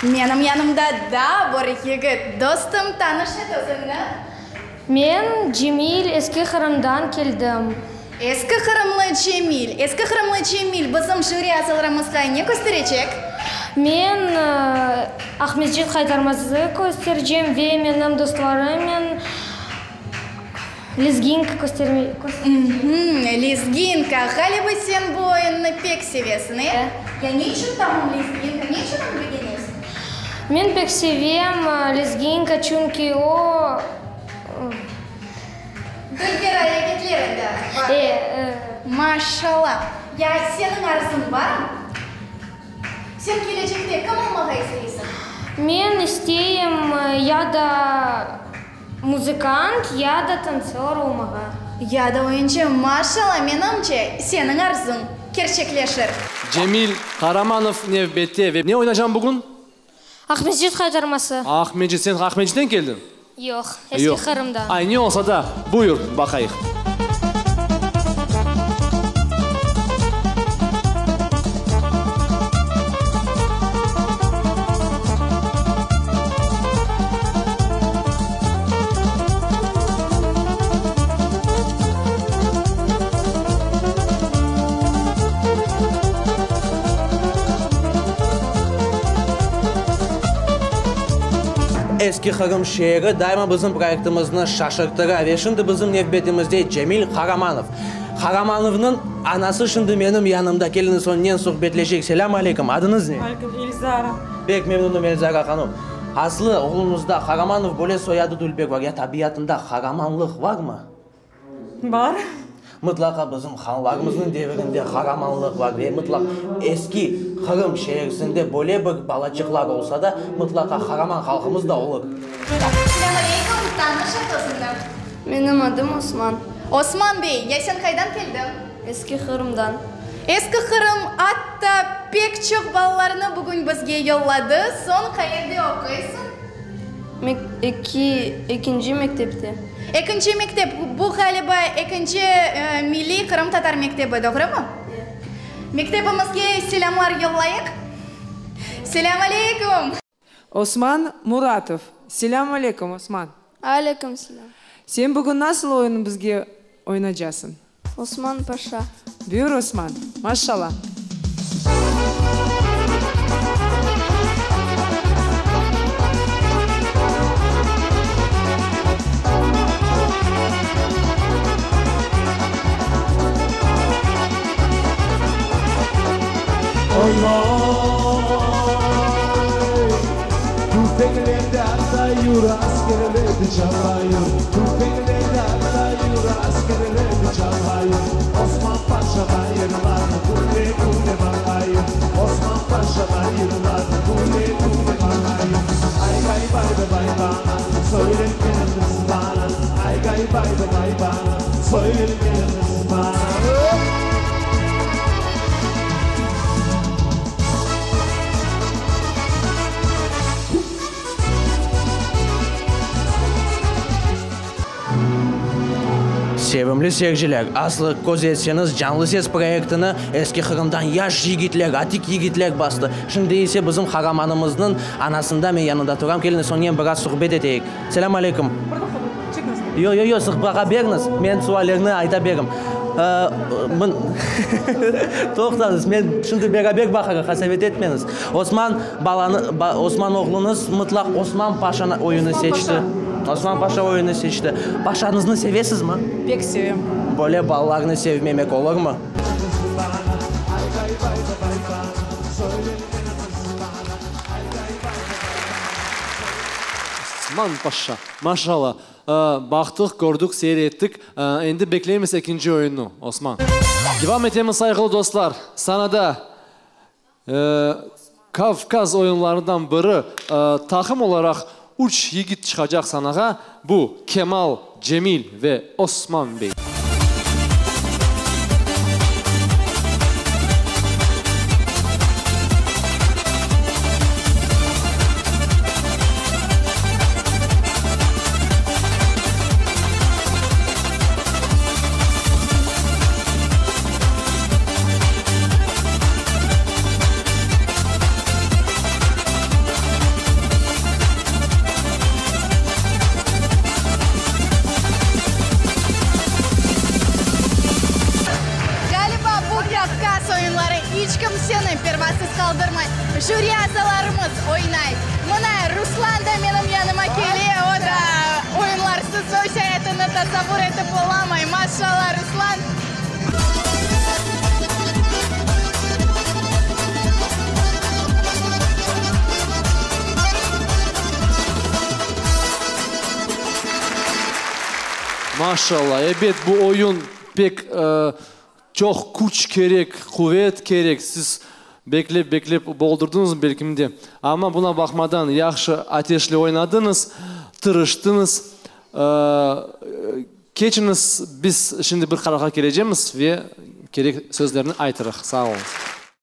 Menim yanımda daa bir yigit. Dostum, tanış et özüñni. Men Cemil, Eski Qırımdan keldim. Eski Qırımlı Cemil. Eski Qırımlı Cemil bizim jüri azalarımızğa ne kösterecek? Men Aqmescit qaytarması köstercem ve menim dostlarımnen lezginka köstercem. Lezginka. Ğaliba sen bu oyunnı pek sevesiñ, e? Ya ne içün tamam lezginka? Ne içün onı begenesiñ? Men pek sevem lezginka, çünki o. Dülber areketler edi, bar. Maşallah! Ya seniñ arzıñ barmı? Sen kelecekte kim olmağa isteysiñ? Men isteyim ya da muzıkant, ya da tantsör olmağa. Ya da oyuncı. Maşallah, menimce, seniñ arzuñ kerçekleşir. Cemil Qaramanov nevbette ve ne oynaycam bugün? Aqmescit qaytarması. Aqmescit, sen Aqmescitten keldiñ? Yoq, Eski Qırımdan. Ay, ne olsa da, buyur, baqayıq. Eski Qırım şeeri daima bizim proyektimizni şaşırtıra ve şimdi bizim nevbetimizde Cemil Qaramanov. Qaramanovnıñ anası şimdi menim yanımda, keliñiz onnen suhbetleşeyik. Selâm aleykum, adıñız ne? Aleyküm, Elzara. Pek memnunım, Elzara hanım. Aslı, oğluñızda Qaramanov böyle soyadı Dülbek var, ya tabiatında qaramanlıq varmı? Bar. Mıtlaqa bizim hanlarımıznıñ devirinde qaramanlıq bar ve mıtlaq eski Qırım şeerisinde böyle bir balaçıqlar olsa da, mıtlaqa qaraman halqımız da olur. Selâm aleyküm, tanış et özüñni. Menim adım Osman. Osman bey, ya sen qaydan keldiñ? Eski Qırımdan. Eski Qırım atta pek çoq balalarını bugün bizge yolladı. Soñ qayerde oquysıñ? Eki, ekinci mektepte. Ekinci mektep, bu ğaliba ekinci milliy qırımtatar mektebi, doğrumı? E. Mektebimizge selâmlar yollayıq. Selâm aleyküm! Osman Muratov. Selâm aleyküm, Osman. Aleyküm selâm. Sen bugün nasıl oyun bizge oynacasıñ? Osman Paşa. Buyur, Osman. Maşallah. Sevimli seyirciler, aslı köz etseñiz, Canlı ses proyektini Eski Qırımdan yaş yigitler, atik yigitler bastı. Şimdi ise bizim qaramanımıznıñ anasında men yanında turam. Keliñiz, onen biraz suhbet eteyik. Selâm aleyküm. Yoq, yoq, yoq, sıqbağa beriñiz, men suallerni ayta berim. Toqtañız, men şimdi beraber baqarıq, qasevet etmeñiz. Osman balanı, Osman oğluñız mıtlaq Osman Paşa oyunı seçti. Osman Paşa oyunı seçti. Paşañıznı sevesizmi? Pek sevem. Böyle balalarnı sevmemek olurmı? Osman Paşa, maşallah, baqtıq, kördik, seyir ettik. Endi bekleymiz ekinci oyunnı, Osman. Devam etemiz, sayğılı dostlar. Sanada Kavkaz oyunlarından biri, taqım olaraq üç yigit çıqacaq sanağa, bu, Kemal, Cemil ve Osman bey. pervasız qaldırmay. Jüri azalarımız oynay. Mına, Ruslan da menim yanıma kele, o da oyunlarsız öz ayatını tasavvur etip olamay. Maşallah, Ruslan! Maşallah, ebet, bu oyun pek çoq küç kerek, quvet kerek. Siz beklep beklep boldurdıñız belkim de. Amma buña baqmadan yahşı ateşli oynadıñız, tırıştıñız. Keçiñiz, biz şimdi bir qararğa kelecemiz ve kerek sözlerni aytırıq. Sağ oluñız.